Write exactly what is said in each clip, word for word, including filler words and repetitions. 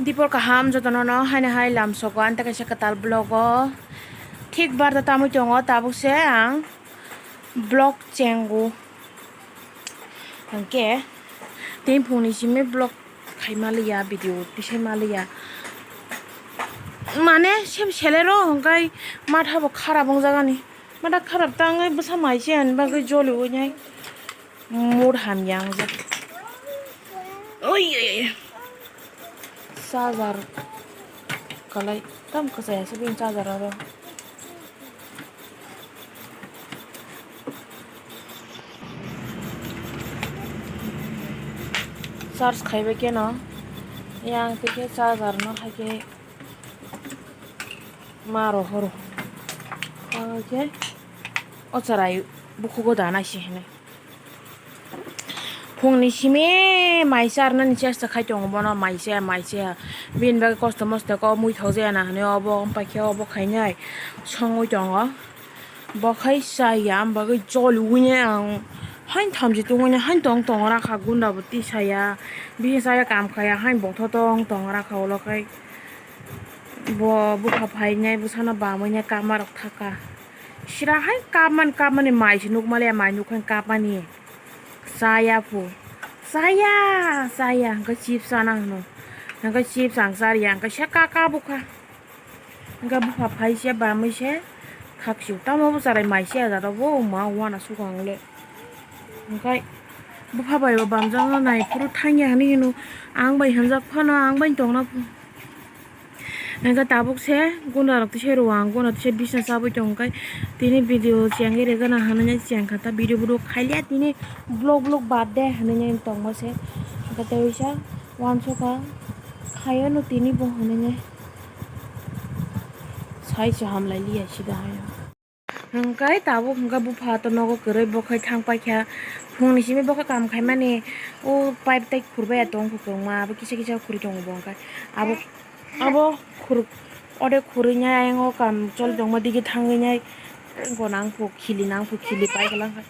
Dipor kaham jotono no haino hai lam sogo, ang tei kaisa kwtal vlog o thik barda tamwi tongo, tabuk se ang vlog chengo. Hwnkhe tei phungni simi vlog khai maliya, video tisai maliya. Mane sem selero hwnkhe matha bo kharap wngjagani. Matha kharap tangwi bwsa mai se ani bagwi joliwi nai. Mood hamya wngjak. Oi, oi, oi. Charger. Kalai tam kwchaya se bini charger oro. Charge khaibai keno. Yang tei khe charger no hai khe ma rohoro. Tamo khe o chwrai bukhugo da nai se hinwi. Phungni simi mai charnani chesta khai tongo bono, mai se, mai se. Bini bagwi kosto mosto khe o muithok jaya na hinwi obo, wng paikhe obo khainai songwi tongo. Bo khai chaya, ang bagwi choliwi nai ang haino thamchi tongwi nai haino tong tong rakha, gunda bo tisaya, bini chaya kam khaya haino bongtho tong tong rakha ulo khai. Bo bupha phainai bwsano bamwi nai kama rok thaka. Sira hai kapmani, kapmani mai se nukmaliya, mai nukha kapmani. Chaya phu. Chaya, chaya. Hwnkhe chips chana hwno. Hwnkhe chips ang chariya. Hwnkhe se kaka bukha. Hwnkhe bupha phai se bamwi se khaksio. Tamo bo charai mai se ajaro bo ma wana sukha ang le. Hwnkhe bupha bai bo bamjakna nai phuru thangya hinwi hino. Ang bai hamjak phano ang bai tongna phu. Hwnkhe tabuk se gunda rok tisa rw ang, gunda tisa bisna chabwi tong khe tini video chengwi rwgana hinwi chengkha ta video bo khailiya tini vlog vlog bad de hinwi tongma se hwnkhe tei uisa uansukha khaiyano tini bo hinwi sai se hamlailiya sida haino. Hwnkhe tabuk hwnkhe bupha to nogo kwrwi bo khai thang paikha. Phungni simi bo khe kam khaimani o pipe tai khurbai ya tong kwbangma, abo kisa kisa khurwi tongo bo hwnkhe. Abo, abo khur-, ode khurwi nai ayang o kam choli tongma dige thangwi nai gona wngkha khili nang kha khili pai kwlangkha.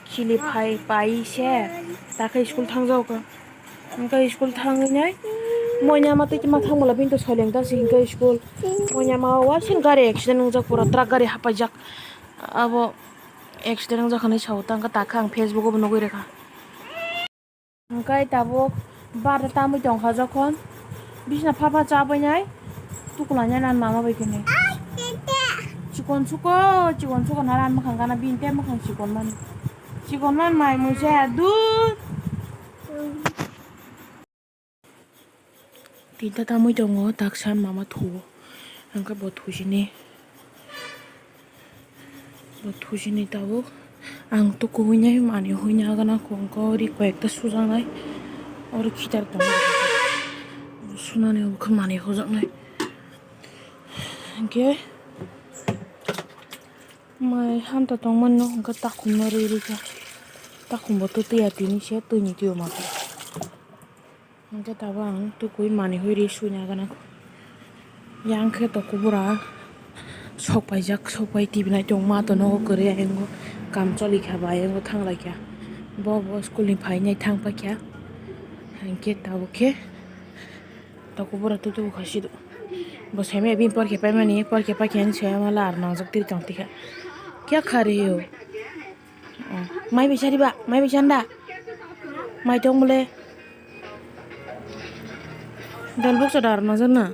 Khili phai pai se ta khe school thang jao kha. Hwnkhe school thangwi nai moina ma twi ma thang bwla bini to soileng ta se hwnkhe school. Moina ma o waising gari accident wngjak pura truck gari hapaijak. Abo accident wngjak hinwi sao ta hwnkhe ta khe ang Facebook o bo nugwi rwkha. Hwnkhe tabuk bar tamwi tongkha jokhon bisna phapha chabwi nai tukula nai nang mama bai khe nai. Chikon suko, chikon suko nai ran mwkhang gana bini tei mwkhang chikon mani. Chikon man mai mui se dud. Tinta tamwi tongo, taksa mama thuo. Hwnkhe bo thusini, bo thusini tabuk. Ang tukuinai manwi huina gana kongkori koi ekta sujaknai. Oro khitar tongo. Sunani obo khe manwi hujaknai. Hwnkhe mai hanta tongmani no hwnkhe takhumno ri rikha. Takhumbo twtwi ya tini se twini twiyo ma khe. Hwnkhe tabuk ang tukui manwi hoi ri suina gana. Yang khe toko bura sok paijak, sok pai T V nai tong ma to nogo kwrwi ayang o kam choli kha ba ayang o thang lai kha. Bo bo school ni phainai thang paikha. Hwnkhe tabuk khe toko bura tutu kha sido. Bo saimaya bini porkhe paimani, porkhe paikhe ani saimala ar nangjak tiri tong tikha. Kya kha re o? Oh, mai bai sari ba, mai bai sanda. Mai tong bole. Dal bok sa dar na jana.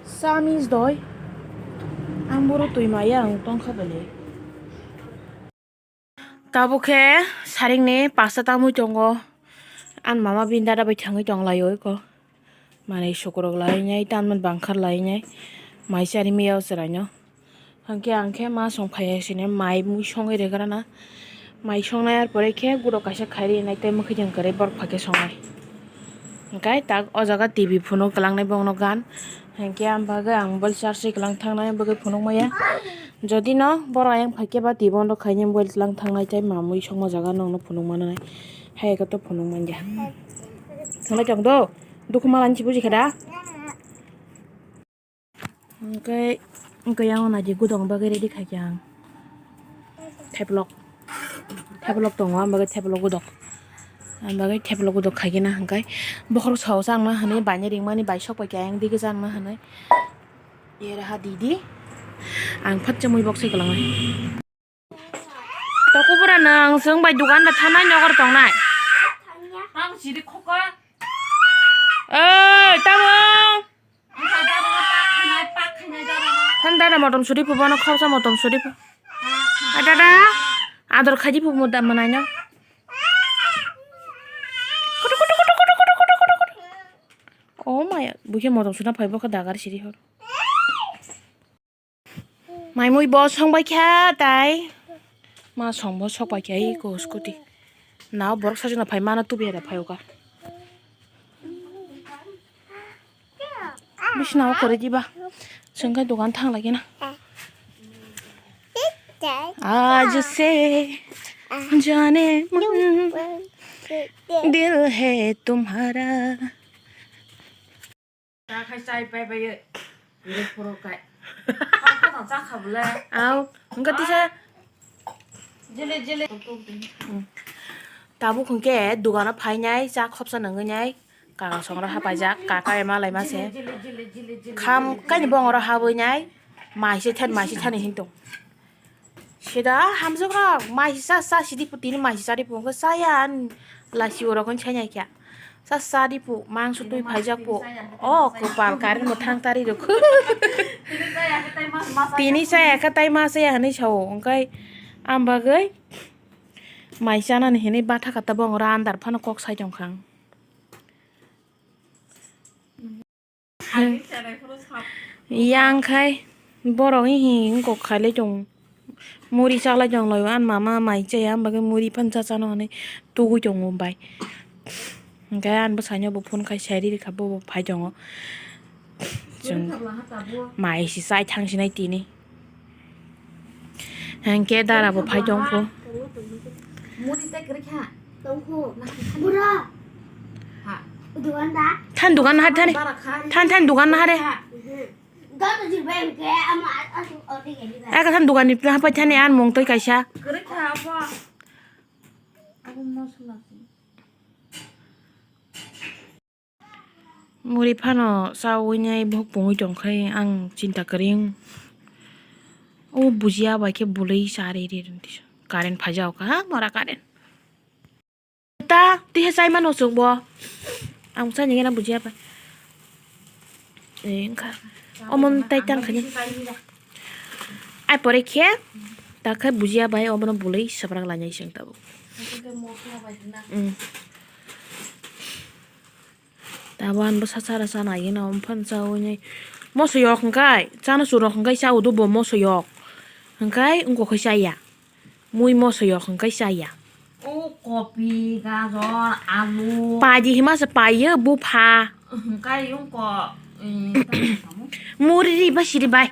Samis doi. Ang boro twi maya ang tong kha bele. Tabuk khe saringni pasta tamwi tongo. Ani mama bini dada bai thangwi tong laio eko. Manwi sukurok lainai, tanmani bangkhar lainai. Mai chari maya o chwraino. Hwnkhe ang khe ma song phaiya sini mai mui songwi rwgrana. Mai songnai ar pore khe guro kaisa khairi nai tei mwkhwtwng kwrwi borok phaikhe songnai. Hwnkhe tak o jaga T V phunuk kwlangnai bongno gan. Hwnkhe ang bagwi ang mobile charge ri kwlang thangnai bagwi phunuk maya. Jodi no borok ayang phaikhe ba T V on rok khainai mobile kwlang thangnai tei mamwi songma jaga nokno phunuk mananai. Hai khe to phunuk manya. Thangbai tong do. Dukhu malani se buji khe da. Hwnkhe, hwnkhe yang naidi gudok bagwi ready khaikhe ang. Theplok. Theplok tongo, ang bagwi theplok gudok. Ang bagwi theplo gudok khaigena hwnkhe bokhorok sao changna hwnwi baini ringmani bai sok pai khe ayang dige changna hwnwi. Yeraha didi. Ang phat chamui bok sai kwlangnai. Tokubura nwng chwng bai dukan da thanai nokar tongnai. Tang siri khoka. Oi, tabung. Ang sa dara na pak khanai, pak khanai dara na. Han dada motom suri phu, bono khorsa motom suri phu. Ai dada, ador khaidi phu mo da manai no. Kutu, kutu, kutu. Oh maya, bukhe motom suna phai bokhe dagar siri hor. Mai mui bo song bai kha tai. Ma song bo sok pai kha iko scooty. Nao borok sajona phai mano tubi era phai oka. Bisna o kore diba. Sengkai dogan thang lagi na. Aaj se jane man dil hai tumhara. Ta khai chai pai bai ye. Ire phuru kai. Pakha no chakha bole. Au, hwnkhe tisa. Jili, jili. Tabuk hwnkhe dogano phainai, cha khopsa nangwi nai. Kaka songra hapaijak, kaka ema laima se. Jili, jili, jili, jili, jili. Kham kaini bongoro habwi nai. Maise than, maise thani hintung. Sida hamjwk rok, mai sa sa sidi pu tini mai sa di pu, hwnkhe saya an lasi oro hwn sai nai kha. Sa sa di pu, mangso twi phaijak pu. O kopal, current bo thang tari rok. Tini saya kha tai ma saya hwnwi sao, hwnkhe ang bagwi mai chanani hinwi batha kata bongora andar phano kok sai tongkha ang. Yang khai borok hi hi wngkok khailai tongo. Muri chaklai tong lai o, ani mama mai chaya, ang bagwi muri phano cha chana hwnwi tugui tongo bai. Hwnkhe ani bwsaino bo phone khai sai rikha, bo bo phai tongo. Chwng mai se chai thang sinai tini. Hwnkhe dara bo phai tong kho. Muri tei kwrwi kha. Tong kho. Bura. Ha. Dugan da? Than dugan na har thani. Bara kha. Than than dugan na hare. Kha. Dot jil bai ke ama asu odi geli ba. Aka than dugan ni hapai thani an mung toi kaisa. Kwrwi kha apa? Abo moso lasi. Muri phano chawi nai bohok pungwi tongkhe ang chinta kwrwi wng. O bujiya bai khe bwlwi cha ri ri rwng tisa. Current phaijak kha ha mora current. Ta tisa chai mano chwng bo. Ang chani gana bujiya bai. Eh, wngkha. Omon tai tang khani. Ai pore khe ta khe bujiya bai omono bwlwi swprak lainai chwng tabuk. Mm. Tabo ani bwsa chara chana yeno, omo phano chawi nai. Moso yok hwnkhe, chana chwrok hwnkhe chawi do bo moso yok. Hwnkhe wngkok khe chaya. Mui moso yok hwnkhe chaya. O kopi, gajor, alu. Paidi hima se paiyo bupha. Hwnkhe wngkok, eh, tamo. Muri ri ba siri bai.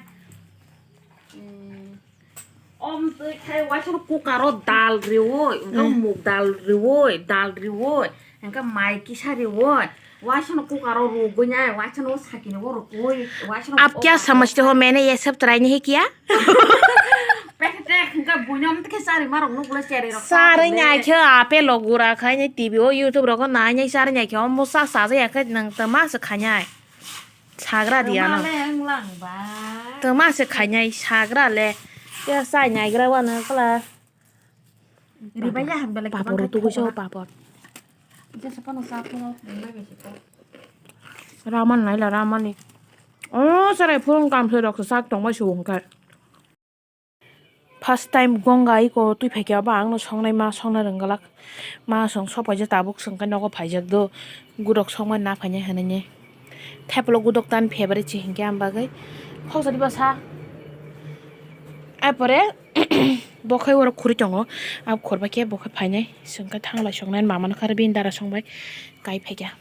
Om twi khai waisano cooker o dal riwi, wngkha muk dal riwi, dal riwi, wngkha mai kisa riwi, waisano cooker o rugwi nai, waisano sakini o rugwi, waisano. Ab kya samajhte ho, maine ye sab try nahi kiya? Pekhe tek wngkha buino om twi khe chari marok nukle cheri rok. Chari nai khe apple rok gura khai nai T V o YouTube rok o nai nai chari nai khe omo sa sa ya khe nang tama se khainai. Sagra di ano. Twma se khainai sagra le. Te sai naigra wano kala. Ribai ya ham belai papor tu kuso papor. Raman nai la raman ni. Oh, sarai phung kam se rok sak tong bai su wng kai. First time gonga iko twi phaikhe abo angno songnai ma songna rwngwlak. Ma song sok paijak tabuk swngkhe nogo phaijak do. Gurok songmani na phainai hwnwi. Theplo gudok tan favorite se hinkhe ang bagwi. Khoksa diba sa. Ai pore bokhai oro khuri tongo. Abo khorbai khe bokhai phainai. Swngkhe thanglai songnai mamano kharwi bini dara songbai kai phaikha.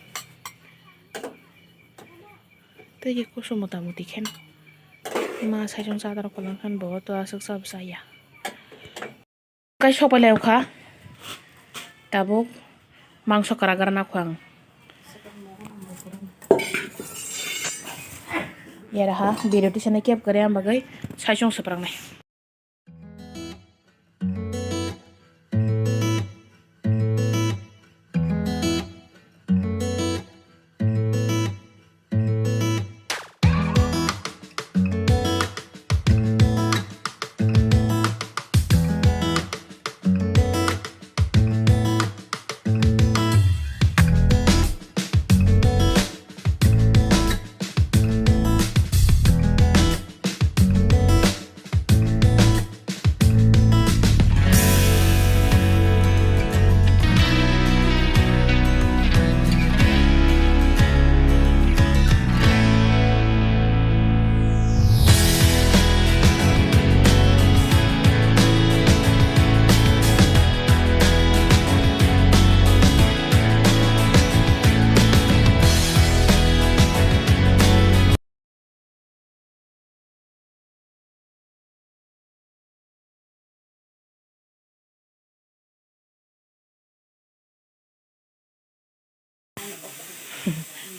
Tei khe kusu mota muti khe ma saichung chadar kolong khe bo to aswk cha bwsa ya. Kai sok pai lai kha tabuk mangso kwrak gra na kho ang. Yara ha video tisana kep kwrwi ang bagwi saichung swprangnai.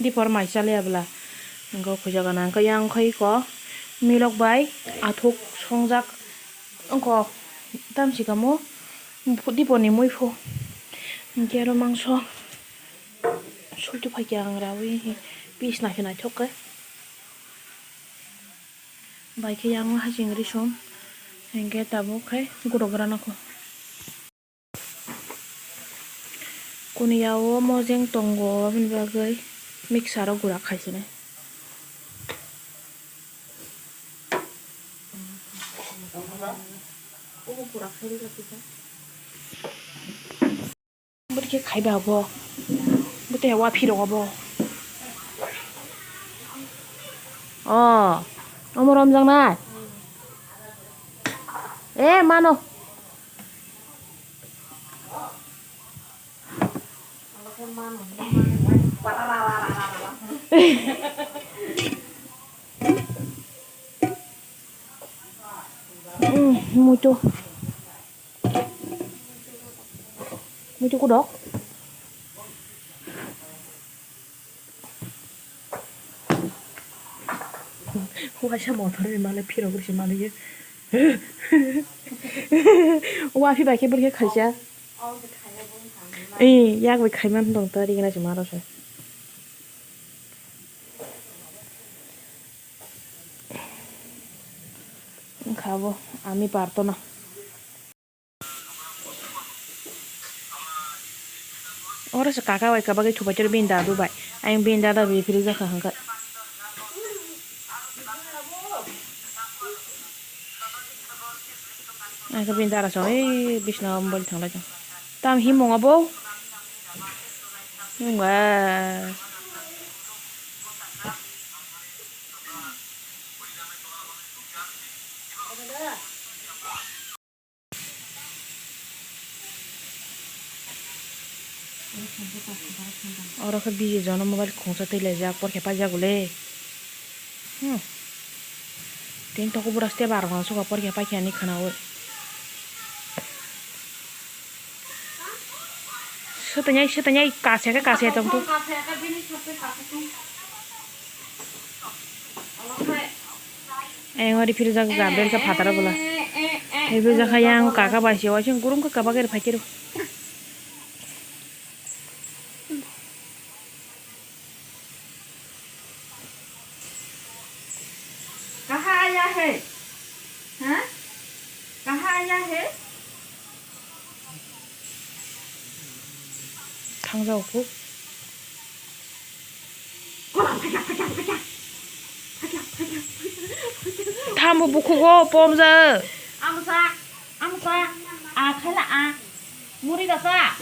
Dipor mai chaliya bwla. Wngkha o khuijak gana. Wngkha yang khai ko milok bai athuk songjak. Wngkha o tamsi kamo dipor ni muifu. Hinkhe aro mangso. Sultu phaikhe ang rawi pis naikhe naithok khe. Bai khe yang hasing risum. Hinkhe tabuk khai gurok rana kho. Kuniya o mojeng tongo, aboni bagwi mixer o gura khaisinai. Bwrwi khe khaiba bo. Bwtwi wa phirok obo. O, omo romjak nai. E, mano. Mm, muitu. Muitu kudok. Waisa motor ni male phirok se male ye. Wa phi bai khe bwrwi khe khaisa. Ee, yak bai khaima tong ta ri gana se maro se. Wngkha bo, ami parto na. Oro se kaka bai kabagwi thupai toro bini dadu bai. Ayang bini dada bai phirikjak kha hwnkhe. Ayang khe bini dara song, ee, bisna mobile thanglai tong. Tam himung abo? Himung ba. Oro khe biji jono mobile khungsa twi laijak, porkhe paijak le. Hmm. Tini toko bura step arok nang suka porkhe paikhe ani khwnaui. Swtwinai, swtwinai, kase khe kase tong tu. Ayang ori phirjak jabel khe phataro bwla. Phirjak kha yang kaka bai se waising kurung khe kabak eri phaikhe rw. कहाँ आया है? हाँ? कहाँ आया है? Thangjak kho. Tamo bukhugo pomjak. Amosa, amosa, a khala a. Muri dasa.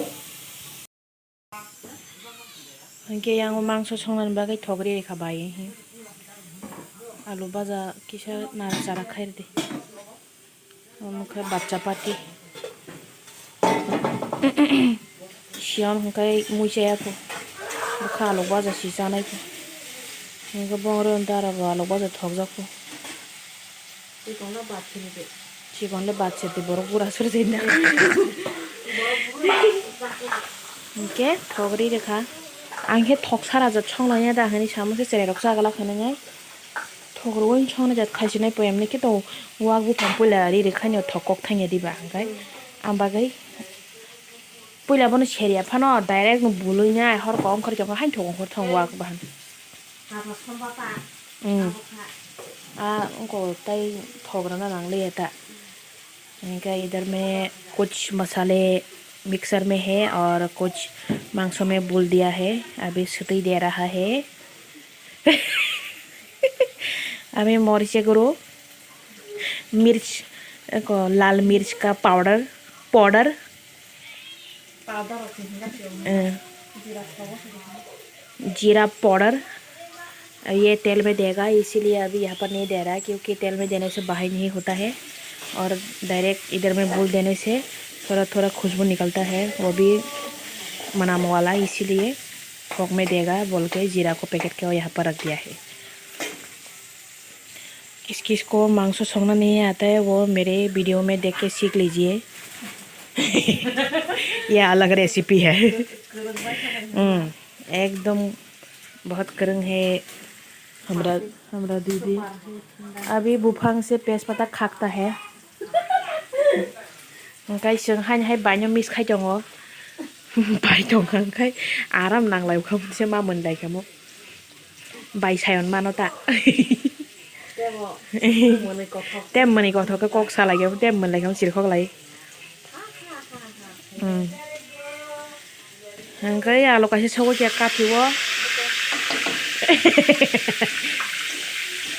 Hinkhe yang mangso songnani bagwi thok ri rikha bai. Alu baja kisa nara chara khai rwdi. Omo khe bacha pati. Siyan hwnkhe mui chaya kho. Bwkha alok baja si chanai kho. Hwnkhe bongre dara bo alok baja thokjak kho. Chikon le bad se di borok bura suri jai na. Hwnkhe thok ri rikha. Ang khe thok sara jat song nai ya da hwnwi samo se cherai rok chaglak hwnwi nai. Thok rwui song nai jat khaisinai poyam ni khe to wak buphang puila ri rikha ni thok kok thang ya diba hwnkhe. Ang bagwi puila bono seria phano direct no bului nai hor kok ongkhor khe hain thok ongkhor thang wak bahan. Hmm. Ah, उनको तय थोक रहा ना मांग लिया था। इनका इधर में कुछ मसाले मिक्सर में है और कुछ मांसों में भून दिया है, अभी सीटी दे रहा है। अभी मिर्ची गुरु, मिर्च को, लाल मिर्च का पाउडर, पाउडर, पाउडर होते हैं ना, जो, ए, जीरा पाउडर होते हैं। जीरा पाउडर, ये तेल में देगा, इसीलिए अभी यहाँ पर नहीं दे रहा है, क्योंकि तेल में देने से बाहर नहीं होता है और डायरेक्ट इधर में भून देने से थोड़ा थोड़ा खुशबू निकलता है, वो भी मनाम वाला, इसीलिए थोक में देगा बोल के जीरा को पैकेट के यहाँ पर रख दिया है। किस किस को मांस छोंकना नहीं आता है, वो मेरे वीडियो में देख के सीख लीजिए। ये अलग रेसिपी है। हम्म, एकदम बहुत गर्म है हमरा, हमरा दीदी। अभी बुफांग से तेजपत्ता खाकता है। Hwnkhe chwng haino hai baino miss khai tongo. Bai tongkha hwnkhe aram nanglai kha se ma mwnlai kha mo. Bai sayon mano ta. Tebo mwnwi kothok. Tem mwnwi kothok khe kok salai khe tem mwnlai khe chirikhok lai. Hmm. Hwnkhe alo kaisa sogwi khe kathi o.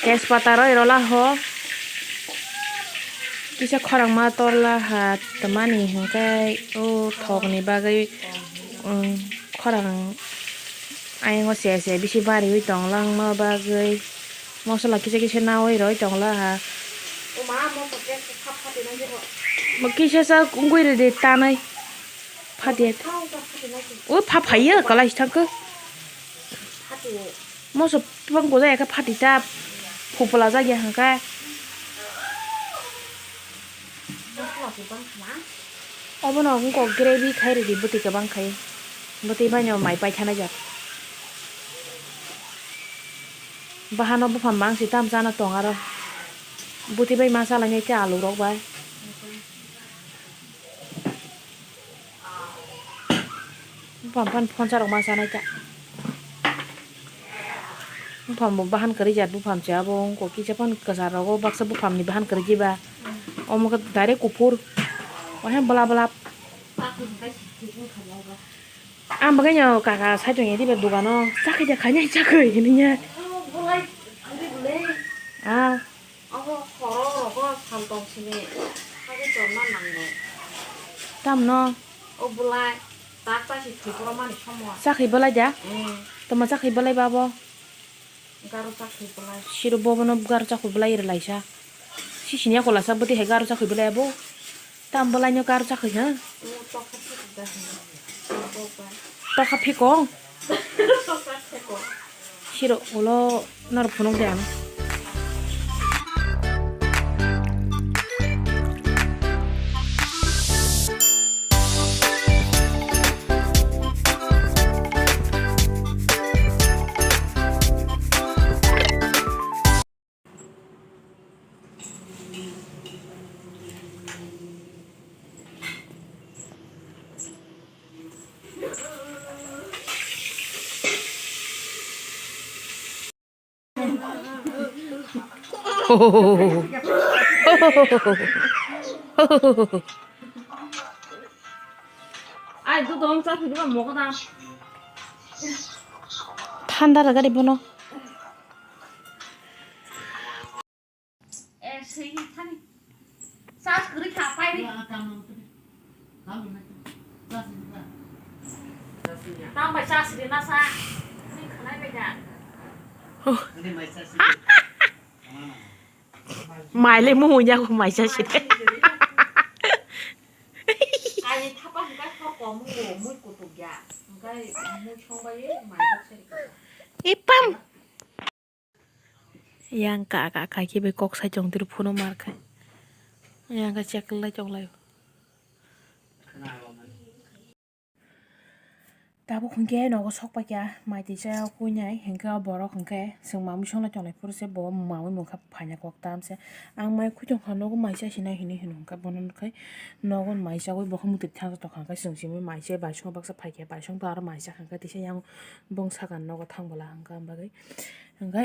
Tejpata roi rola ho. Kisa khorang ma torla ha tamani hwnkhe o thokni bagwi, um, khorang ayang o se se bisi bariwi tong langma bagwi. Mosola kisa kisa nawi roi tongla ha. Bo kisa sa wngwi rwdi tanai. Phatiya. O pha phaiya kwlai thangkhe. Moso bang ko jaya khe phati ta phupla jagya hwnkhe. Obono wngkok gravy khai rwdi bwtwi kwbang khai. Bwtwi baino mai paithana jak. Bahano buphang mangsi tam chana tong aro. Bwtwi bai ma chalainai khe alu rok bai. Buphang phan phonsa rok ma chanai ta. Buphang bo bahan kwrwi jat buphang se abo wngkok kisa phan kwchar rogo baksa buphang ni bahan kwrwi jiba. Omo khe direct kuphur. Ohe bwla bwla. Ang bagwi no kaka sai tongya diba dogano, "Chakhi de khainai chakhi," hinwi ya. Abo khorok rogo sal tong sini, hagwi tongna nango. Tamno? O bwlai, tak ta si thwi borok mani somo. Chakhi bwlai da? Mm. Tamo chakhi bwlai babo? Garo chakhi bwlai. Siro bobono garo chakhi bwlai rwlaisa. Sisini akolasa bwtwi hai garo chakhi bwlai abo? Tam bwlaino garo chakhi ha? Tokha phikong. Siro ulo norok phunuk de ano. Ai, dudong cha phiri ba mogo da. Thanda rwgadi bono. Eh, swi thani. Sas kwrwi kha, pai ri. Tamo bai sas ri na sa. Ni khanai bai da. Mai le mung ya ko mai cha si. Ai thapa hwnkhe khor kom mung mui kutuk ya. Hwnkhe mui song bai mai bok se ri. Ipam. Yang ka ka ka ki bai kok sai chong tiri phuno mar khai. Yang ka check lai chong lai. Tabuk hwnkhe nogo sok paikha, mai twi cha kuinai, hwnkhe o borok hwnkhe chwng mamwi songno tonglai phuru se bo mamwi mungkha phaina kok tam se. Ang mai khwi tongkha nogo mai cha sinai hinwi hino hwnkhe bono nukhai nogo mai chagwi bo khe mwtwi thang tongkha hwnkhe chwng simi mai se bai song baksa phaikha bai song to aro mai cha hwnkhe tisa yang bong sakha nogo thang bwla hwnkhe am bagwi hwnkhe.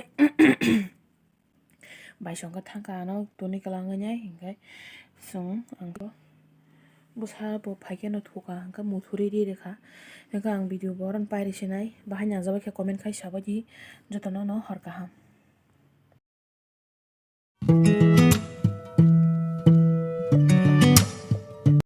Bai songkha thangkha ano toni kwlangwi nai hinkhe chwng ang bwsa bo phaikhe no thukha hinkhe muthuri ri rwkha hinkhe ang video bo oro pairi sinai bahai nangjakbai khe comment khai sabaidi jotono no hor kaham.